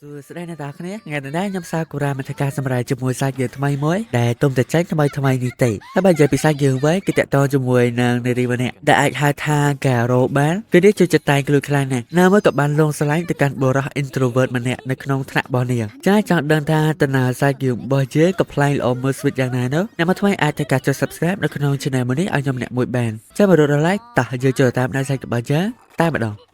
សួស្តីអ្នកទាំងអស់គ្នាថ្ងៃនេះខ្ញុំសាគូរ៉ាមកធ្វើការសម្រាយជាមួយសាច់យើងថ្មីមួយដែលទុំតែចេញថ្មីថ្មីនេះទេហើយបើនិយាយពីសាច់យើងវិញគឺតាក់ទងជាមួយនឹងនារីម្នាក់ដែលអាចហៅថាការ៉ូបានគឺនេះជួយចិត្តតែងខ្លួនខ្លាំងណាស់ណាមួយក៏បានលងស្រឡាញ់ទៅកាន់បុរស introvert ម្នាក់នៅក្នុងថ្នាក់របស់នាងចាចង់ដឹងថាតើសាច់យើងរបស់យើងក៏ប្លែងល្អមើលស្វិតយ៉ាងណានោះអ្នកមកថ្មីអាចធ្វើការចុច subscribe នៅក្នុង channel មួយនេះឲ្យខ្ញុំម្នាក់មួយបានចាំមករត់ដល់ like តោះយើងចូលតាមដានសាច់របស់យើងតែម្ដង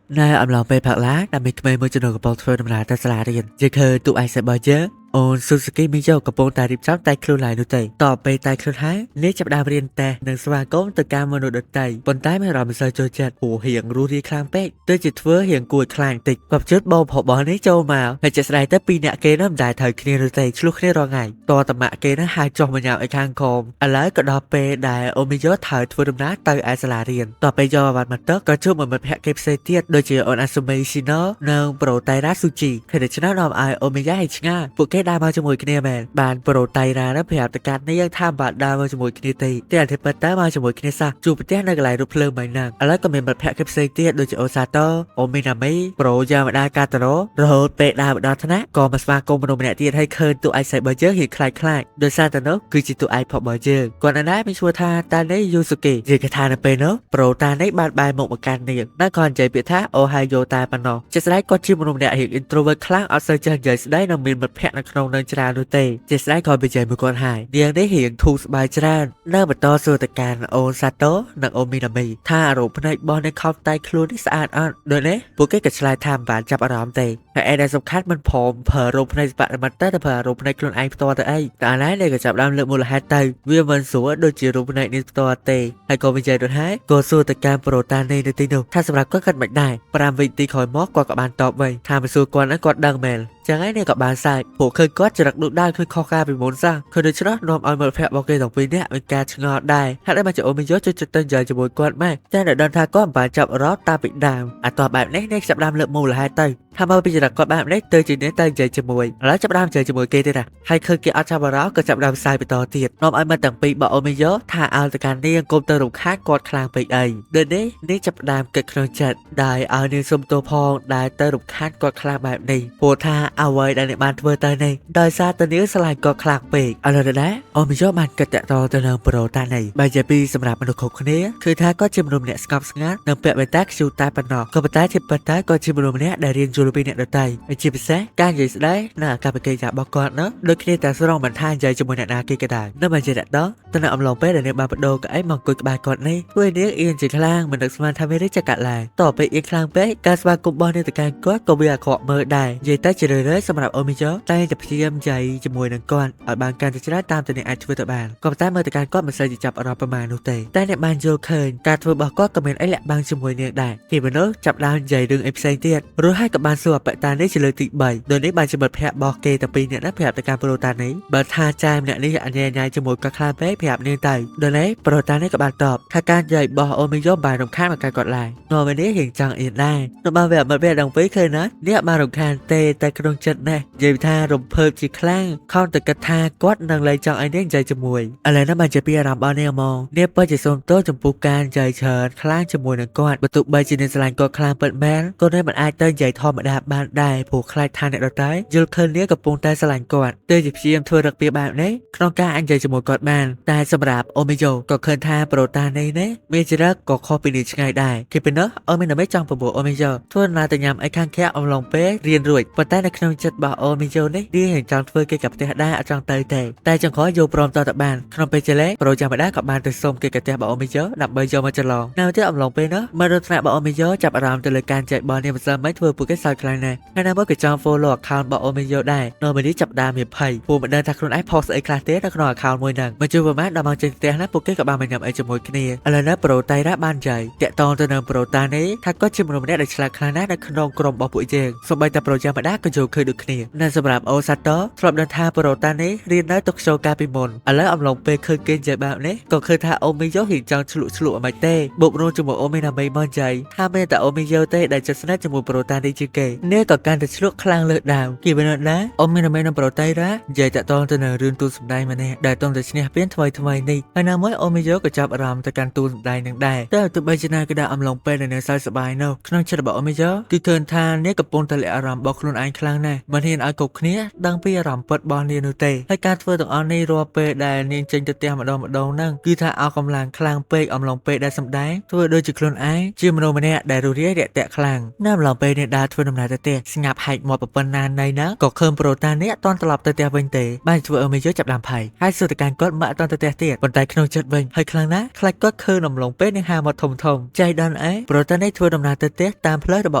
នៅអំឡុងពេលផឹកឡាដែលមានក្មេងមួយចំនួនកំពុងធ្វើដំណើរទៅសាលារៀនជាឃើញទូឯករបស់យើងអូនស៊ូស៊ូគីមីយ៉ូកំពុងតែរៀបចំតែខ្លួនឡើយនោះទេតពេលតែខ្លួនហើយនេះចាប់ផ្ដើមរៀនតេស្តនិងស្វាគមន៍ទៅការមនុស្សដទៃប៉ុន្តែមានអារម្មណ៍មិនសូវចូលចិត្តព្រោះរៀងរស់រាយខ្លាំងពេកទៅជាធ្វើរៀងគួរឲ្យខ្លាចបន្តិចគាត់ជិតបងប្រុសរបស់នេះចូលមកហើយជាក់ស្ដែងទៅពីរអ្នកគេនោះមិនដែលត្រូវគ្នានោះទេឆ្លោះគ្នារាល់ថ្ងៃតតម៉ាក់គេនោះហៅចុះមកញ៉ាំឲ្យខាងក្រោមឥឡូវក៏ដល់ពេលដែលអូមីយ៉ូត្រូវធ្វើដំណើរទៅឯសាលារៀនតពេលយកអាវ៉ាត់មកទឹកក៏ជួបមួយមិត្តភក្តិគេផ្សេងទៀតដូចជាអូនអាស៊ូមេស៊ីណូនិងប្រូតៃរ៉ាស៊ូជីឃើញដូច្នោះនាំឲ្យអូមីយ៉ាឲ្យឆ្ងាពួកគេដើរមកជាមួយគ្នាមែនបានប្រូតៃរ៉ានោះប្រាប់ទៅកាត់នាងថាមិនដើរមកជាមួយគ្នាទេតែអធិបតេយ្យមកជាមួយគ្នាសោះជួបប្រទះនៅកន្លែងរូបភ្លើងមិញហ្នឹងឥឡូវក៏មានមិត្តភក្តិគេផ្សេងទៀតដូចជាអូសាតូអូមីណាមីប្រូយ៉ាម៉ាដាកាតារ៉ូរហូតពេលដើរមកដល់ថ្នាក់ក៏មកស្វាគមន៍មនុស្សម្នាក់ទៀតឲ្យឃើញតួឯកស្រីរបស់យើងរៀងខ្លាចខ្លាចដោយសារតែនោះគឺជាតួឯករបស់យើងគាត់នៅដែរមានឈ្មោះថាតានេយូស៊ូគីនិយាយគេថានៅពេលនោះប្រូតានេបានបែរមុខមកកាន់នាងនិងគាត់និយាយពាក្យថាអូហាយ៉ូតែប៉ុណ្ណោះជាស្ដែងគាត់ជាមនុស្សម្នាក់រៀង introvert ខ្លាំងអត់សូវចេះនិយាយស្ដីនិងមានមិត្តភក្តិនៅក្នុងនឹងច្រើននោះទេជាស្ដែងគាត់និយាយមួយគាត់ហើយនាងនេះរៀងធូរស្បើយច្រើននៅបន្តសួរទៅកាន់អូនសាតូនិងអូមីណាមីថាអារម្មណ៍ភ្នែករបស់នាងខំតែខ្លួននេះស្អាតអត់ដូចនេះពួកគេក៏ឆ្លើយថាមិនបានចាប់អារម្មណ៍ទេហើយឯដែលសំខាន់មិនព្រមប្រើរោមភ្នែកបរិមត្តទៅប្រើរោមភ្នែកខ្លួនឯងផ្ទាល់ទៅអីតែឥឡូវនេះក៏ចាប់ដើមលើកមូលហេតុទៅវាមិនស្រួលដូចជារោមភ្នែកនេះផ្ទាល់ទេហើយក៏វិជ័យរួចហើយក៏សួរទៅកាន់ប្រូតានីនៅទីនោះថាសម្រាប់គាត់គាត់មិនដែរ5វិនាទីក្រោយមកគាត់ក៏បានតបវិញថាមកសួរគាត់ហ្នឹងគាត់ដឹងមែនចឹងហើយនេះក៏បានសាច់ពួកឃើញគាត់ចរិតដូចដើមឃើញខុសកាលពីមុនសោះឃើញដូច្នោះនាំឲ្យមិត្តភក្តិរបស់គេទាំងពីរនាក់មានការឆ្ងល់ដែរហេតុអីបានជាអូមីយ៉ូចូលចិត្តទៅនិយាយជាមួយគាត់ម៉េចតែដល់ដឹងថាគាត់មិនបានចាប់អារម្មណ៍តាមពីដើមអាតោះបែបនេះនេះចាប់ដើមលើកមូលហេតុទៅថាមកពីចរិតគាត់បែបនេះទៅជានេះទៅនិយាយជាមួយឥឡូវចាប់ដើមនិយាយជាមួយគេទៀតណាហើយឃើញគេអត់ចាប់អារម្មណ៍ក៏ចាប់ដើមផ្សាយបន្តទៀតនាំឲ្យមិត្តទាំងពីរបអូមីយ៉ូថាឲ្យទៅកាន់នាងគុំទៅរំខានគាត់ខ្លាំងពេកអីដូចនេះនាងចាប់ដើមគិតក្នុងចិត្តដែលឲ្យនាងសុំទោសផងដែលទៅរំខានគាត់ខ្លាំងបែបនេះព្រោះថាអ្វីដែលអ្នកបានធ្វើទៅនេះដោយសារតែនាងស្រឡាញ់គាត់ខ្លាំងពេកឥឡូវនេះអូមីយ៉ូបានគិតតាក់ទងទៅនឹងប្រូតានីបើជាពីសម្រាប់មនុស្សគ្រប់គ្នាគឺថាគាត់ជាមនុស្សម្នាក់ស្ងប់ស្ងាត់និងពាក់បេតាខ្ជូតែប៉ុណ្ណោះក៏ប៉ុន្តែជាប៉ុន្តែគាត់ជាមនុស្សម្នាក់ដែលរៀនយល់ពីអ្នកដទៃហើយជាពិសេសការនិយាយស្ដីនិងអាកប្បកិរិយារបស់គាត់នោះដូចគ្នាតែស្រង់មិនថានិយាយជាមួយអ្នកណាគេក៏ដោយនៅមិនជាតាក់ទងទៅនឹងអំឡុងពេលដែលនាងបានបដូរកៅអីមកអង្គុយក្បែរគាត់នេះធ្វើឲ្យនាងអៀនជាខ្លាំងមិននឹកស្មានថាមានរឿងចាក់កាត់ឡើងតទៅពេលអៀនខ្លាំងពេកការស្វាគមន៍របស់នាងទៅកាន់គាត់ក៏វាអាក្រក់មើលដែរនិយាយទៅជារឿយៗសម្រាប់អូមីយ៉ូតែតែព្យាយាមនិយាយជាមួយនឹងគាត់ឲ្យបានកាន់តែច្រើនតាមតែអ្នកអាចធ្វើទៅបានក៏ប៉ុន្តែមើលទៅកាន់គាត់មិនសូវជាចាប់អារម្មណ៍ប្រមាណនោះទេតែអ្នកបានយល់ឃើញការធ្វើរបស់គាត់ក៏មានអីលាក់បាំងជាមួយនាងដែរពីមនុស្សចាប់ដើមនិយាយរឿងអីផ្សេងទៀតរួចហើយក៏បានសួរអបតានេះជាលើកទី3ដោយនេះបានជាមិត្តភក្តិរបស់គេទាំងពីរនាក់นั้นប្រាប់ទៅកាន់ប្រូតានេះបើថាចាយម្នាក់នេះអញញ៉ៃជាមួយគាត់ខ្លាំងពេកប្រាប់នាងទៅដោយនេះប្រូតានេះក៏បានតបថាការនិយាយរបស់អូមីយ៉ូបានរំខានមកកាន់គាត់ឡើយនាំឲ្យនេះរៀងចង់អៀនដែរនៅបានវាមិត្តភក្តិទាំងពីរឃើញណានេះបានរំខានទេតែក្នុងចិត្តណាស់និយាយថារំភើបជាខ្លាំងខំតែគិតថាគាត់នឹងលែងចង់ឲ្យនាងនិយាយជាមួយឥឡូវនេះបានជាពីអារម្មណ៍របស់នាងមកនាងពិតជាសូមទោសចំពោះការនិយាយច្រើនខ្លាំងជាមួយនឹងគាត់បើទោះបីជានាងស្រឡាញ់គាត់ខ្លាំងពិតមែនក៏នាងមិនអាចទៅនិយាយធម្មតាបានដែរព្រោះខ្លាចថាអ្នកដទៃយល់ឃើញនាងកំពុងតែស្រឡាញ់គាត់ទើបជាព្យាយាមធ្វើរឹកពីបែបនេះក្នុងការអាចនិយាយជាមួយគាត់បានតែសម្រាប់អូមីយ៉ូក៏ឃើញថាប្រូតានេះនេះមានចរិតក៏ខុសពីនាងឆ្ងាយដែរគេពីនោះអូមីណាមេចង់បបួលអូមីយ៉ូធ្វើដំណើរទៅញ៉ាំអីខាងក្រៅអំឡុងពេលរៀនរួចប៉ុន្តែនៅក្នុងចិត្តរបស់អូមីយ៉ូនេះនាងចង់ធ្វើគេกับផ្ទះដែរអត់ចង់ទៅទេតែចុងក្រោយយកព្រមតទៅបានក្នុងពេលចលេប្រូចាំម្ដងក៏បានទៅសុំគេកាផ្ទះរបស់អូមីយ៉ូដើម្បីយកមកច្រឡងនៅទៀតអំឡុងពេលនោះមករត់ថ្នាក់របស់អូមីយ៉ូចាប់អារម្មណ៍ទៅលើការចែកបលនាងម្សិលមិញធ្វើពួកគេសើចខ្លាំងណាស់ហើយណាមួយក៏ចង់ follow account របស់អូមីយ៉ូដែរនៅពេលនេះចាប់ដើមមានភ័យពួកមិនដឹងថាខ្លួនឯង post អីខ្លះទេនៅក្នុង account មួយហ្នឹងមកជួយប្រហែលដល់មកចេញផ្ទះណាពួកគេក៏បានមកញ៉ាំអីជាមួយគ្នាឥឡូវនេះប្រូតៃរ៉ាបាននិយាយតាក់ទងទៅនឹងប្រូតានេះថាគាត់ជាមនុស្សម្នាក់ដែលឆ្លាតខ្លាំងណាស់នៅក្នុងក្រុមរបស់ពួកយើងសូម្បីតែប្រូយ៉ាម៉ាដាក៏យល់ឃើញដូចគ្នានៅសម្រាប់អូសាតូធ្លាប់ដឹងថាប្រូតានេះរៀននៅតុកសូកាពីមុនឥឡូវអំឡុងពេលឃើញគេនិយាយបែបនេះក៏ឃើញថាអូមីយ៉ូរៀងចង់ឆ្លក់ឆ្លក់អមិនទេបូករួមជាមួយអូមីណាមីមកនិយាយថាមានតែអូមីយ៉ូទេដែលជិតស្និទ្ធជាមួយប្រូតានេះជាង គេនាងក៏កាន់តែឆ្លក់ខ្លាំងលើសដើមគេបានដែរអូមីណាមេនិងប្រូតៃរ៉ានិយាយតាក់ទងទៅនឹងរឿងទូសម្ដែងម្នាក់ដែលទើបតែឈ្នះពានថ្មីថ្មីនេះហើយណាមួយអូមីយ៉ូក៏ចាប់អារម្មណ៍ទៅកាន់ទូសម្ដែងនឹងដែរតែទោះបីជាណាក៏ដែរអំឡុងពេលដែលនាងសើចសប្បាយនោះក្នុងចិត្តរបស់អូមីយ៉ូគឺឃើញថានាងកំពុងតែលាក់អារម្មណ៍របស់ខ្លួនឯងខ្លាំងណាស់មិនហ៊ានឲ្យគ្រប់គ្នាដឹងពីអារម្មណ៍ពិតរបស់នាងនោះទេហើយការធ្វើទាំងអស់នេះរាល់ពេលដែលនាងចេញទៅផ្ទះម្ដងម្ដងហ្នឹងគឺថាឲ្យកម្លាំងខ្លាំងពេកអំឡុងពេលដែលសម្ដែងធ្វើដូចជាខ្លួនឯងជាមនុស្សម្នាក់ដែលរុះរាយរាក់ទាក់ខ្លាំងនៅអំឡុងពេលនាងដើរធ្វើដំណើរទៅផ្ទះស្ងាប់ហែកមាត់ប្រពន្ធណាណីណាក៏ឃើញប្រូតានេះអត់ទាន់ត្រឡប់ទៅផ្ទះវិញទេបានធ្វើឲ្យមេយោចាប់ដើមភ័យហើយសួរទៅកាន់គាត់មកអត់ទាន់ទៅផ្ទះទៀតប៉ុន្តែក្នុងចិត្តវិញហើយខ្លាំងណាស់ខ្លាចគាត់ឃើញអំឡុងពេលនាងហាមាត់ធំធំចៃដន្យអីប្រូតានេះធ្វើដំណើរទៅផ្ទះតាមផ្លូវរបស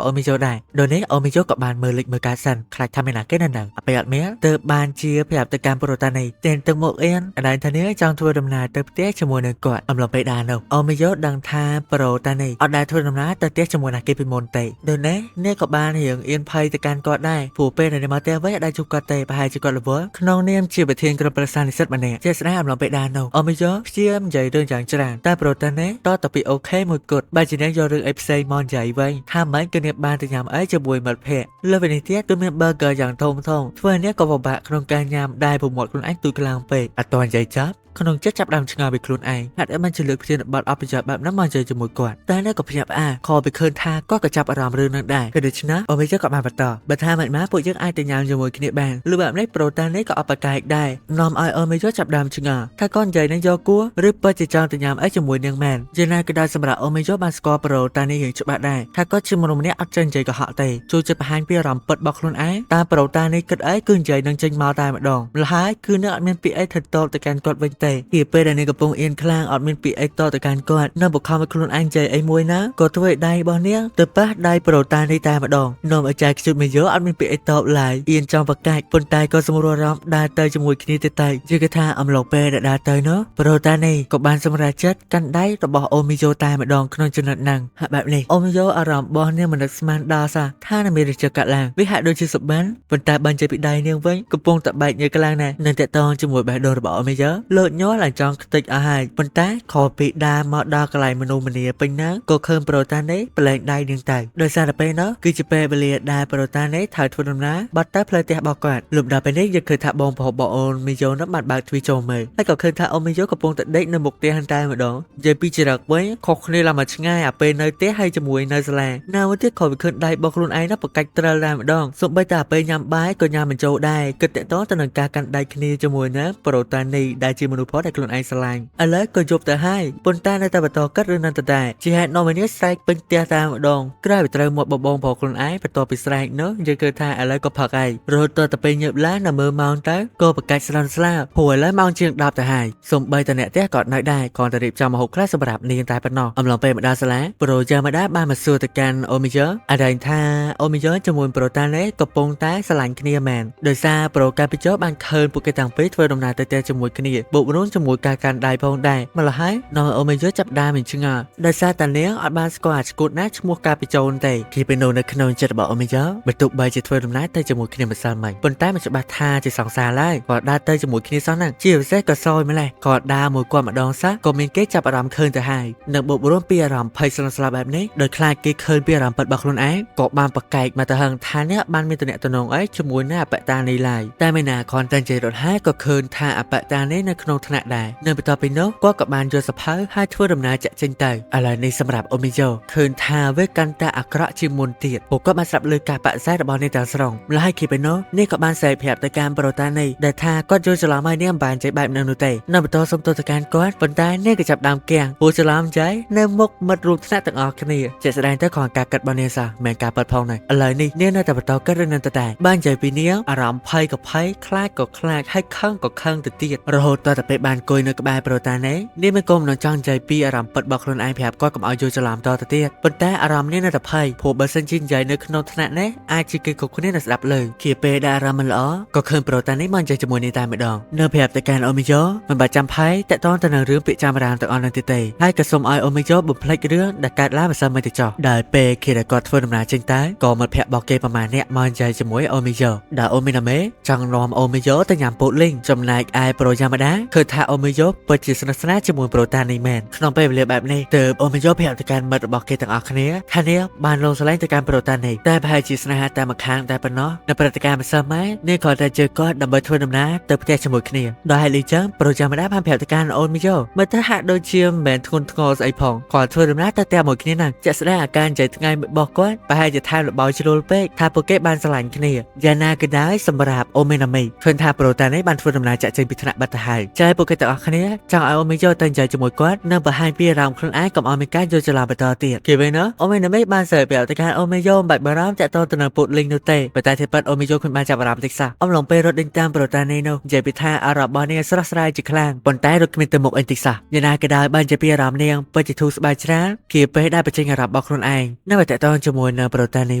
់អូមីយ៉ូដែរដូចនេះអូមីយ៉ូក៏បានមើលលិចមើលកាសិនខ្លាចថាមានណាគេនៅនឹងអពេលអត់មានទើបបានជាប្រាប់ទៅកាន់ប្រូតានេះទាំងទឹកមុខអៀនអដែងថានាងចង់ធ្វើដំណើរទៅផ្ទះជាមួយនឹងគាត់អំឡុងពេលដើរនោះអូមីយ៉ូដឹងថាប្រូតានេះអត់ដែលធ្វើដំណើរទៅផ្ទះជាមួយណាគេពីមុនទេដូចនេះនាងក៏បានរៀងអៀនភ័យទៅកាន់គាត់ដែរព្រោះពេលដែលនាងមកផ្ទះវិញអត់ដែលជួបគាត់ទេប្រហែលជាគាត់រវល់ក្នុងនាមជាប្រធានក្រុមប្រឹក្សានិស្សិតម្នាក់ជាស្ដែងអំឡុងពេលដើរនោះអូមីយ៉ូព្យាយាមនិយាយរឿងយ៉ាងច្រើនតែប្រូតានេះតតែពី OK មួយគត់បែរជានាងយករឿងអីផ្សេងមកនិយាយវិញថាមិនគឺនាងបានទៅញ៉ាំអីជាមួយមិត្តភ័ក្តិលើសពីនេះទៀតគឺមាន burger យ៉ាងធំធំធ្វើឲ្យនាងក៏ពិបាកក្នុងការញ៉ាំដែរព្រោះមាត់ខ្លួនឯងទូចខ្លាំងពេកអត់តនិយាយចាប់ក្នុងចិត្តចាប់ដើមឆ្ងល់ពីខ្លួនឯងហេតុអីបានជាលើកប្រធានបទអបប្រយោជន៍បែបហ្នឹងមកនិយាយជាមួយគាត់តែនៅក៏ភ្ញាក់ផ្អើលខពីឃើញថាគាត់ក៏ចាប់អារម្មណ៍រឿងហ្នឹងដែរគឺដូច្នេះអូមីជក៏បានបន្តបើថាមិនមកពួកយើងអាចទៅញ៉ាំជាមួយគ្នាបានលុះបែបនេះប្រូតានេះក៏អបកែកដែរនាំឲ្យអូមីជចាប់ដើមឆ្ងល់ថាគាត់និយាយនឹងយកគួរឬពិតជាចង់ទៅញ៉ាំអីជាមួយនាងមែនជាណាក៏ដោយសម្រាប់អូមីជបានស្គាល់ប្រូតានេះយ៉ាងច្បាស់ដែរថាគាត់ជាមនុស្សម្នាក់អត់ចេះនិយាយកុហកទេចូលចិត្តបង្ហាញពីអារម្មណ៍ពិតរបស់ខ្លួនឯងតាមប្រូតានេះគិតអីគឺនិយាយនឹងចេញមកតែម្ដងម្ល៉េះហើយគឺនៅអត់មានពាក្យអីធ្វើតបទៅកាន់គាត់វិញទេពីពេលដែលនាងកំពុងអៀនខ្លាំងអត់មានពាក្យអីតទៅកាន់គាត់នៅបខំឲ្យខ្លួនឯងនិយាយអីមួយណាក៏ធ្វើឲ្យដៃរបស់នាងទៅប៉ះដៃប្រូតានេះតែម្ដងនាំឲ្យចែកខ្ជិតមួយយោអត់មានពាក្យអីតបឡើយអៀនចង់ប្រកាច់ប៉ុន្តែក៏សម្រួលអារម្មណ៍ដើរទៅជាមួយគ្នាទៀតទៅជាគេថាអំឡុងពេលដែលដើរទៅនោះប្រូតានេះក៏បានសម្រេចចិត្តកាន់ដៃរបស់អូមីយ៉ូតែម្ដងក្នុងចំណុចហ្នឹងហាក់បែបនេះអូមីយ៉ូអារម្មណ៍របស់នាងមិននឹកស្មានដល់សោះថានឹងមានរជើកាត់ឡើងវាហាក់ដូចជាសុបិនប៉ុន្តែបានចេញពីដៃនាងវិញកំពុងតែបែកញើសខ្លាំងណាស់នឹងតកតងជាមួយបេះដូងរបស់អូមីយ៉ូលោតញ័រឡើងចង់ខ្ទេចអស់ហើយប៉ុន្តែខពីដើរមកដល់កន្លែងមនុស្សម្នាពេញហ្នឹងក៏ឃើញប្រូតានេះប្រឡែងដៃនាងទៅដោយសារតែពេលនោះគឺជាពេលវេលាដែលប្រូតានេះត្រូវធ្វើដំណើរបាត់ទៅផ្លូវផ្ទះរបស់គាត់លុបដល់ពេលនេះយើងឃើញថាបងប្រុសបងអូនមីយ៉ូនោះបានបើកទ្វារចូលមើលហើយក៏ឃើញថាអូមីយ៉ូកំពុងតែដេកនៅមុខផ្ទះហ្នឹងតែម្ដងនិយាយពីចរិតវិញខុសគ្នាឡើងមកឆ្ងាយអាពេលនៅផ្ទះហើយជាមួយនៅសាលាណាមួយទៀតក៏វាឃើញដៃរបស់ខ្លួនឯងនោះប្រកាច់ត្រូវតែម្ដងសូម្បីតែអាពេលញ៉ាំបាយក៏ញ៉ាំមិនចូលដែរគិតតទៅទៅនឹងការកាន់ដៃគ្នាជាមួយនឹងប្រូតានីដែលជាមនុស្សប្រុសដែលខ្លួនឯងស្រឡាញ់ឥឡូវក៏យប់ទៅហើយប៉ុន្តែនៅតែបន្តគិតរឿងนั้นទៅដែរជាហេតុនាំឲ្យនេះស្រែកពេញផ្ទះតែម្ដងក្រោយពីត្រូវមាត់បបងប្រុសខ្លួនឯងបន្ទាប់ពីស្រែកនោះយើងឃើញថាឥឡូវក៏ផឹកហើយរហូតទៅពេលញើបឡើងនៅមើលម៉ោងទៅក៏ប្រកាច់ស្លន់ស្លាព្រោះឥឡូវម៉ោងជាង10ទៅហើយសំបីតអ្នកផ្ទះក៏នៅដែរគ្រាន់តែរៀបចំម្ហូបខ្លះសម្រាប់នាងតែប៉ុណ្ណោះអំឡុងពេលមកដល់សាលាប្រូយ៉ាម៉ាដាបានមកសួរទៅកាន់អូមីយ៉ូអដែងថាអូមីយ៉ូជាមួយប្រូតាណេកំពុងតែស្រឡាញ់គ្នាមែនដោយសារប្រូកាពីជូបានឃើញពួកគេទាំងពីរធ្វើដំណើរទៅផ្ទះជាមួយគ្នាបូករួមជាមួយការកាន់ដៃផងដែរម្ល៉េះហើយនាំឲ្យអូមីយ៉ូចាប់ដើមមានឆ្ងល់ដោយសារតានាងអត់បានស្គាល់អាឆ្កួតណាឈ្មោះកាពីជូនទេគេពេលនោះនៅក្នុងចិត្តរបស់អូមីយ៉ូបើទោះបីជាធ្វើដំណើរទៅជាមួយគ្នាម្សិលមិញប៉ុន្តែមិនច្បាស់ថាជាសង្សារឡើយគាត់ដើរទៅជាមួយគ្នាសោះហ្នឹងជាពិសេសក៏សយម្លេះគាត់ដើរមួយគាត់ម្ដងសោះក៏មានគេចាប់អារម្មណ៍ឃើញទៅហើយនឹងបូករួមពីអារម្មណ៍ភ័យស្លន់ស្លោបែបនេះដោយខ្លាចគេឃើញពីអារម្មណ៍ពិតរបស់ខ្លួនឯងក៏បានប្រកែកមកទៅហឹងថានេះបានមានតំណងអីជាមួយនឹងអបតានេះឡើយតែមិនណាគ្រាន់តែនិយាយរត់ហើយក៏ឃើញថាអបតានេះនៅក្នុងថ្នាក់ដែរនៅបន្ទាប់ពីនោះគាត់ក៏បានយកសភៅហើយធ្វើដំណើរចាក់ចេញទៅឥឡូវនេះសម្រាប់អូមីយ៉ូឃើញថាវាកាន់តែអាក្រក់ជាងមុនទៀតពួកគាត់បានស្រាប់លើការបដិសេធរបស់នេះទាំងស្រុងម្ល៉េះហើយគីពេលនោះនេះក៏បានស្រែកប្រាប់ទៅកាន់ប្រូតានេះដែលថាគាត់យល់ច្រឡំហើយនេះមិនបានចេះបែបនឹងនោះទេនៅបន្តសុំទោសទៅកាន់គាត់ប៉ុន្តែនេះក៏ចាប់ដើមគាំងព្រោះច្រឡំចៃនៅមុខមិត្តរួមថ្នាក់ទាំងអស់គ្នាជាក់ស្ដែងទៅគ្រាន់ការគិតរបស់នាងសោះមិនការប៉ັດផងដែរឥឡូវនេះនាងនៅតែបន្តគិតរឿងនឹងទៅតែបាននិយាយពីនាងអារម្មណ៍ភ័យក៏ភ័យខ្លាចក៏ខ្លាចហើយខឹងក៏ខឹងទៅទៀតរហូតតតែពេលបានអង្គុយនៅក្បែរប្រូតានេះនាងមិនគុំនឹងចង់និយាយពីអារម្មណ៍ពិតរបស់ខ្លួនឯងប្រាប់គាត់កុំឲ្យយល់ច្រឡំតទៅទៀតប៉ុន្តែអារម្មណ៍នេះនៅតែភ័យព្រោះបើសិនជានិយាយនៅក្នុងថ្នាក់នេះអាចជាគេគ្រប់គ្នានឹងស្ដាប់លើគៀពេលដែលអារម្មណ៍មិនល្អក៏ឃើញប្រូតានេះមកនិយាយជាមួយនាងតែម្ដងនៅប្រាប់ទៅកាន់អូមីយ៉ូមិនបាច់ចាំភ័យតាក់ទងទៅនឹងរឿងពាក្យចាំរាមទាំងអស់នឹងទៀតទេហើយក៏សូមឲ្យអូមីយ៉ូបំភ្លេចរឿងដែលកើតឡើងម្សិលមិញទៅចោះដោយពេលគេដែលគាត់ធ្វើដំណើរចេញទៅក៏មិត្តភក្តិរបស់គេប្រមាណអ្នកមកនិយាយជាមួយអូមីយ៉ូដែលអូមីណាមេចង់នាំអូមីយ៉ូទៅញ៉ាំពោតលីងចំណែកឯប្រូយ៉ាម៉ាដាឃើញថាអូមីយ៉ូពិតជាស្និទ្ធស្នាលជាមួយប្រូតានេះមែនក្នុងពេលវេលាបែបនេះទើបអូមីយ៉ូប្រាប់ទៅកាន់មិត្តរបស់គេទាំងអស់គ្នាថានាងបានលងស្រឡាញ់ទៅកាន់ប្រូតា នីតែប្រហែលជាស្នេហាតែម្ខាងតែប៉ុណ្ណោះនៅព្រឹត្តិការណ៍ម្សិលមិញនាងគ្រាន់តែជឿគាត់ដើម្បីធ្វើដំណើរទៅផ្ទះជាមួយគ្នាដល់ហេតុនេះចឹងប្រូយ៉ាម៉ាដាបានប្រាប់ទៅកាន់អូនមីយ៉ូមើលទៅហាក់ដូចជាមិនមែនធ្ងន់ធ្ងរស្អីផងគាត់ធ្វើដំណើរទៅផ្ទះមួយគ្នាហ្នឹងជាក់ស្ដែងអាការនិយាយថ្ងៃរបស់គាត់ប្រហែលជាថែមលបោជ្រុលពេកថាពួកគេបានស្រឡាញ់គ្នាយ៉ាងណាក៏ដោយសម្រាប់អូមេណាមីឃើញថាប្រូតានេះបានធ្វើដំណើរចាក់ចេញពីថ្នាក់បាត់ទៅហើយចែពួកគេទាំងអស់គ្នាចង់ឲ្យអូមេយ៉ូទៅនិយាយជាមួយគាត់និងបង្ហាញពីអារម្មណ៍ខ្លួនឯងកុំឲ្យមានការយល់ច្រឡំបន្តទៀតគេវិញនោះអូមេណាមីបានសើប្រាប់ទៅកាន់អូមេយ៉ូមិនបាច់បារម្ភតាក់ទងទៅនឹងពូតលីងនោះទេប៉ុន្តែទីពិតអូមេយ៉ូខ្លួនបានចាប់អារម្មណ៍តិចសោះអំឡុងពេលរត់ដេញតាមប្រូតានេះនោះនិយាយពីថាអារម្មណ៍របស់នាងស្រស់ស្រាយជាខ្លាំងប៉ុន្តែរត់គ្មានទៅមុខអីតិចសោះយ៉ាងណាក៏ដោយបាននិយាយពីអារម្មណ៍នាងពិតជាធូរស្បើយច្រើនគៀពេលដែលបញ្ចេញអារម្មណ៍របស់ខ្លួនឯងនៅតែតាក់ទងជាមួយនឹងប្រូតានេះ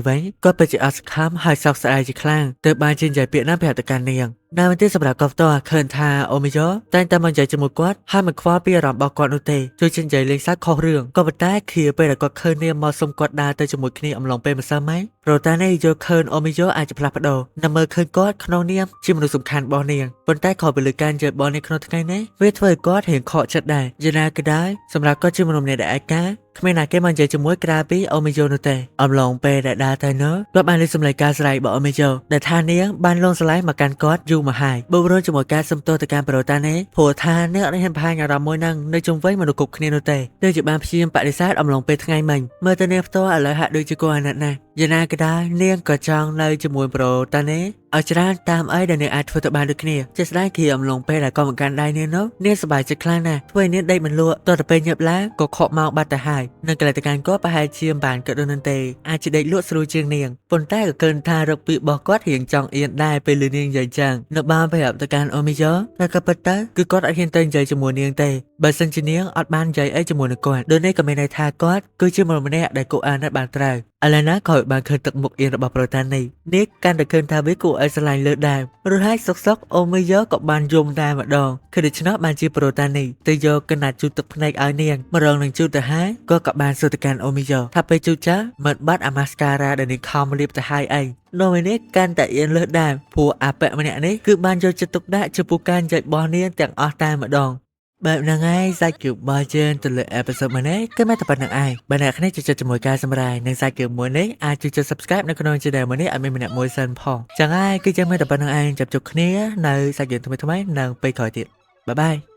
វិញគាត់ពិតជាអត់សង្ឃឹមហើយសោកស្ដាយជាខ្លាំងទើបបានជានិយាយពាក្យណាប្រាប់ទៅកាន់នាងនៅមែនទេសម្រាប់កបតឃើញថាអូមីយ៉ូតែងតែមកនិយាយជាមួយគាត់ហើយមិនខ្វល់ពីអារម្មណ៍របស់គាត់នោះទេជួយជានិយាយលេងសើចខុសរឿងក៏ប៉ុន្តែគ្រាពេលដែលគាត់ឃើញនាងមកសុំគាត់ដើរទៅជាមួយគ្នាអំឡុងពេលម្សិលមិញប្រូតានេះយល់ឃើញអូមីយ៉ូអាចจะផ្លាស់ប្ដូរនិងមើលឃើញគាត់ក្នុងនាមជាមនុស្សសំខាន់របស់នាងប៉ុន្តែខុសពីលើការនិយាយរបស់នាងក្នុងថ្ងៃនេះវាធ្វើឲ្យគាត់រៀងខកចិត្តដែរយ៉ាងណាក៏ដោយសម្រាប់គាត់ជាមនុស្សម្នាក់ដែលឯកាគ្មានណាគេមកនិយាយជាមួយក្រៅពីអូមីយ៉ូនោះទេអំឡុងពេលដែលដើរទៅនោះគាត់បានលើសម្លេងការស្រែករបស់អូមីយ៉ូដែលថានាងបានលងស្រឡាញ់មកកាន់គាត់យូរមកហើយបូករួមជាមួយការសុំទោសទៅកាន់ប្រូតានេះព្រោះថានាងអត់ហ៊ានបង្ហាញអារម្មណ៍មួយនឹងនៅជុំវិញមនុស្សគ្រប់គ្នានោះទេដូចជាបានព្យាយាមបដិសេធអំឡុងពេលថ្ងៃមិញមើលទៅនាងផ្ទាល់ឥឡូវហាក់ដូចជាគួរអាណិតណាស់យ៉ាងណាក៏ដោយនាងក៏ចង់នៅជាមួយប្រូតានេះឲ្យច្រើនតាមអីដែលនាងអាចធ្វើទៅបានដូចគ្នាជាស្ដែងគ្រាអំឡុងពេលដែលគាត់មកកាន់ដៃនាងនោះនាងសប្បាយចិត្តខ្លាំងណាស់ធ្វើឲ្យនាងដេកមិនលក់តទៅពេលញាប់ឡើងក៏ខកមកបាត់ទៅហើយនឹងកន្លែងទៅកាន់គាត់ប្រហែលជាមិនបានក៏ដូចនឹងទេអាចជាដេកលក់ស្រួលជាងនាងប៉ុន្តែក៏គិនថារកពាក្យរបស់គាត់រៀងចង់អៀនដែរពេលលឺនាងនិយាយចឹងនៅបានប្រាប់ទៅកាន់អូមីយ៉ូតែក៏ពិតទៅគឺគាត់អត់ហ៊ានទៅនិយាយជាមួយនាងទេបើសិនជានាងអត់បាននិយាយអីជាមួយនឹងគាត់ដូចនេះក៏មានន័យថាគាត់គឺជាមនុស្សម្នាក់ដែលគួរអាណិតបានត្រូវឥឡូវណាក៏បានឃើញទឹកមុខអៀនរបស់ប្រូតានីនេះកាន់តែឃើញថាវាគួរឲ្យស្រឡាញ់លើដែររួចហើយសុកសុកអូមីយ៉ូក៏បានយំដែរម្ដងគឺដូច្នោះបានជាប្រូតានីទៅយកកណាត់ជូតទឹកភ្នែកឲ្យនាងម្ដងនឹងជូតទៅហើយក៏ក៏បានសួរទៅកាន់អូមីយ៉ូថាពេលជូតចាមិនបាត់អាម៉ាស្ការ៉ាដែលនាងខំលាបទៅហើយអីនៅពេលនេះកាន់តែអៀនលើសដែរព្រោះអាប៉ែម្នាក់នេះគឺបានយកចិត្តទុកដាក់ចំពោះការនិយាយរបស់នាងទាំងអស់តែម្ដងបែបហ្នឹងឯងសាច់គៀវរបស់យើងទៅលើ episode មួយនេះគឺមិនតែប៉ុណ្្នឹងឯងបើអ្នកគ្នាចូលចិត្តជាមួយការសម្រាយនិងសាច់គៀវមួយនេះអាចជួយចុច subscribe នៅក្នុង channel មួយនេះឲ្យមានម្នាក់មួយសិនផងចឹងហើយគឺចឹងមិនតែប៉ុណ្្នឹងឯងចាប់ជួបគ្នានៅសាច់គៀវថ្មីៗនៅពេលក្រោយទៀតបាយបាយ។